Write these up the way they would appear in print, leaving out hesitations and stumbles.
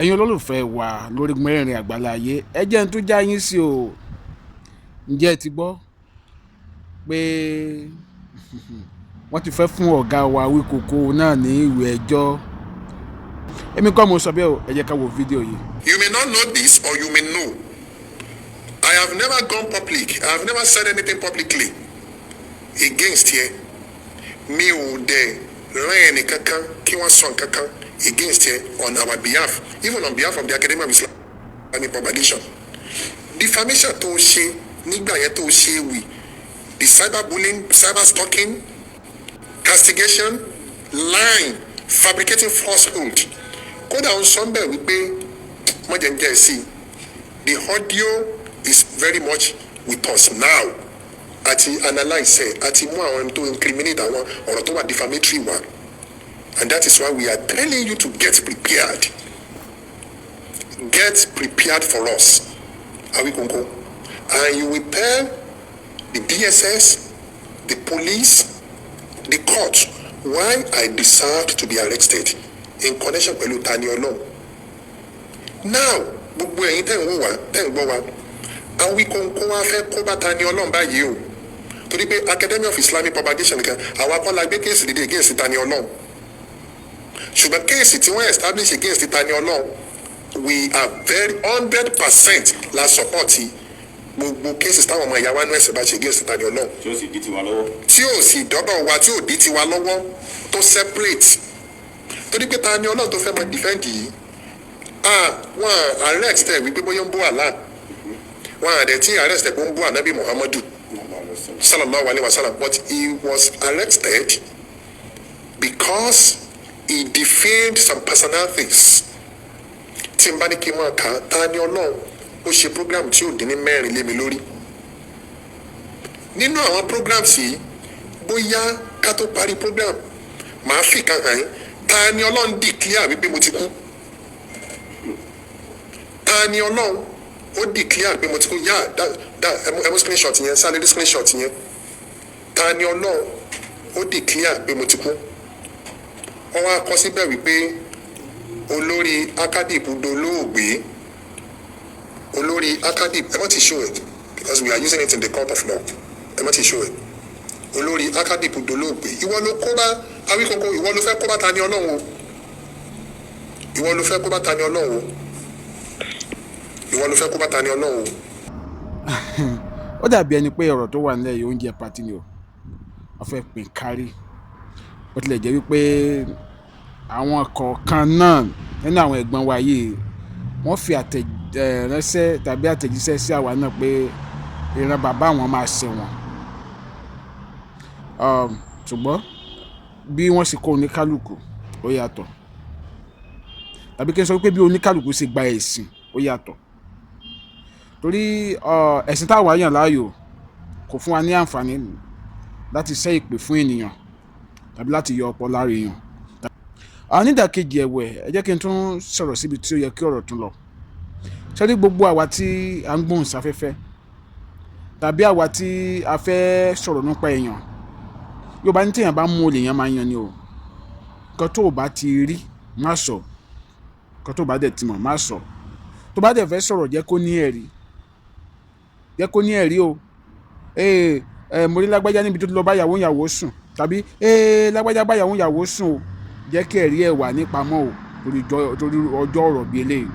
Ẹ̀yin olólùfẹ́ wa lórí mẹ́rin àgbáláyé, ẹ jẹ́ n tún já yín sí o. Ǹjẹ́ ẹ ti gbọ́ pé wọ́n ti fẹ́ fún ọ̀gá wa Awíkonko náà ní ìwé ẹjọ́? Èmi kọ́ mo sọ bẹ́ẹ̀ o. Ẹ jẹ́ ká wo fídíò yìí. You may not know this or you may know. I have never gone public. I have never said anything publicly against here. Mi ò dẹ̀ rán ẹnì kankan kí wọ́n sọ nǹkan kan against here on our behalf, even on behalf of the Academy of Islamic Propagation. Defamation tó ṣe nígbà yẹn tó ṣe wì, the cyberbullying, cyber stalking, castigation, lying, fabricating falsehood. Kódà ń sọ bẹ́ẹ̀ wípé mọ̀jẹ̀ ń jẹ́ sí i. The audio is very much with us now. Àti analyse ẹ̀, àti mú àwọn tó incriminate, àwọn ọ̀rọ̀ tó wà defamatory wá, and that is why we are telling you to get prepared. Get prepared for us, Awikonko, and you will tell the DSS, the police, the court why I deserved to be arrested in connection pẹ̀lú Tani Olohun. Now, gbogbo ẹ̀yin tẹ́ ń wò wá, tẹ́ ń gbọ́ wa, Awikonko wá fẹ́ kó bá Tani Olohun báyìí o, torí pé Academy of Islamic Propagation nìkan, àwa kọ́ la gbé case dìde against Tani Olohun, ṣùgbọ́n case tí wọ́n establish against Tani Olohun, we are very 100% la support gbogbo cases táwọn ọmọ ìyá wa nú ẹ̀sìn bá ṣe against Tani Olohun. Tí ó sì di tiwa lọ́wọ́. Tí ò sì dọ́dọ̀ wa, tí ò dí tiwa lọ́wọ́, tó separate, torí pé Tani Olohun tó fẹ́ mọ defend yìí, ah, wọ́n arrest ẹ̀ wípé bóyá ń bú Allah, wọ́n àdẹ̀ tí arrest ẹ̀ pé ń bú Anabi Muhammadu sallallahu alayhi wa sallam, but he was arrested because he defamed some personal things. Tí n bá ní kí n máa kà á, Tani Olohun ó ṣe program tí ò dín ní mẹ́rin lé mi lórí. Nínú àwọn programs yìí, bóyá ká tó parí program, màá fi kan hàn yín. Tani Olohun declare wípé mo ti kú. Tani Olohun ó declare pé mo ti kú. Yá dá ẹ mú screenshot yẹn sáré rí screenshot yẹn. Tani Olohun ó declare pé mo ti kú. Wọ́n wá kọ síbẹ̀ wípé olórí ACADIP dolóògbé. Olórí ACADIP, ẹ má ti show it because we are using it in the court of law. Ẹ má ti show it. Olórí ACADIP dolóògbé. Ìwọ ló kó bá Awíkonko, ìwọ ló fẹ́ kó bá Tani Olohun o. Ìwọ ló fẹ́ kó bá Tani Olohun o. Ìwọ ló fẹ́ kó bá Tani Olohun o. Ó dàbí ẹni pé ọ̀rọ̀ tó wà nílẹ̀ yìí, oúnjẹ party ni o, wọ́n fẹ́ pín kárí. Bó tilẹ̀ jẹ́ wípé àwọn kọ̀ọ̀kan náà nínú àwọn ẹ̀gbọ́n wa yìí, wọ́n fi àtẹ̀ránṣẹ́ tàbí àtẹ̀jíṣẹ́ sí àwa náà pé ìran bàbá àwọn máa ṣẹ̀wọ̀n, ṣùgbọ́n bí wọ́n ṣe kó oníkálukú ó yàtọ̀, tàbí kí n sọ wípé bí oníkálukú ṣe gba ẹ̀sìn ó yàtọ̀, torí ẹ̀sìn táwa yàn láàyò kò fún wa ní àǹfààní láti ṣẹ́ ìpè fún ènìyàn tàbí láti yọ ọpọlọ lára èèyàn. Nídàkejì ẹ̀wẹ̀, ẹ jẹ́ kí n tún sọ̀rọ̀ síbi tí ó yẹ kí ọ̀rọ̀ tún lọ. Ṣé ní gbogbo àwa tí à ń gbóhùn sáfẹ́fẹ́ tàbí àwa tí a fẹ́ sọ̀rọ̀ nípa èèyàn, yóò bá ní téèyàn bá mú olè, èèyàn máa yan ni o. Nǹkan tó o bá ti rí, má sọ. Nǹkan tó o bá dẹ̀ ti mọ̀, má sọ. Tó bá dẹ̀ fẹ́ sọ̀rọ̀, jẹ́ kó ní ẹ̀rí, jẹ́ kó ní ẹ̀rí o. Ee ẹ, mo rí lágbájá níbi tó ti lọ bá ìyàwó ìyàwó sùn, tàbí ee, lágbájá bá ìyàwó ìyàwó sùn o, jẹ́ kí ẹ̀rí ẹ̀ wà nípamọ́ o, torí ọjọ́ ọ̀rọ̀ bíi eléyìí,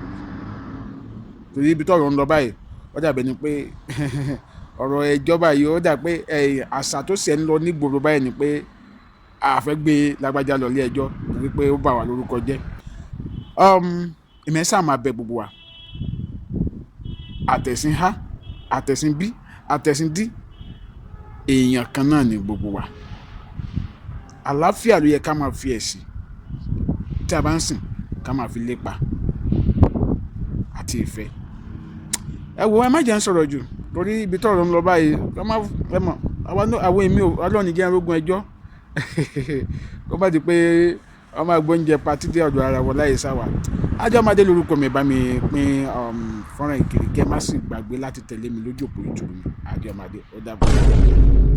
torí ibi tọ́rọ̀ ń lọ báyìí, ó dàbí ẹni pé ọ̀rọ̀ ẹjọ́ báyìí, ó dà pé àṣà tó ṣẹ̀ ń lọ nígboro báyìí ni pé a fẹ́ gbé lágbájá lọ ilé ẹjọ́ torí pé ó bà wá lórúkọ jẹ́. Èmi ẹ̀ sáà máa bẹ gbogbo wa, àtẹ̀sìn A, àtẹ̀sìn B, àtẹ̀sìn D, èèyàn kan náà ni gbogbo wa. Àlàáfíà ló yẹ ká máa fi ẹ̀sìn tí a bá ń sìn ká máa fi lépa àti ìfẹ́. Ẹ wo, ẹ má jẹ́ ń sọ̀rọ̀ jù torí ibi tọ́rọ̀ ń lọ báyìí, ẹ má ẹ mọ̀ àwọn èmi ò Ọlọ́run jẹ́ arógun ẹjọ́, kó bá di pé wọ́n máa gbóúnjẹ party dé ọ̀dọ̀ ara wọn láyé sáwà. Ajomadé lórúkọ mi. Bá mi pín fọ́nrán ìkiri, kí ẹ má sì gbàgbé láti tẹ̀lé mi lójú òpó YouTube mi, Ajomadé. Ó dàbọ̀.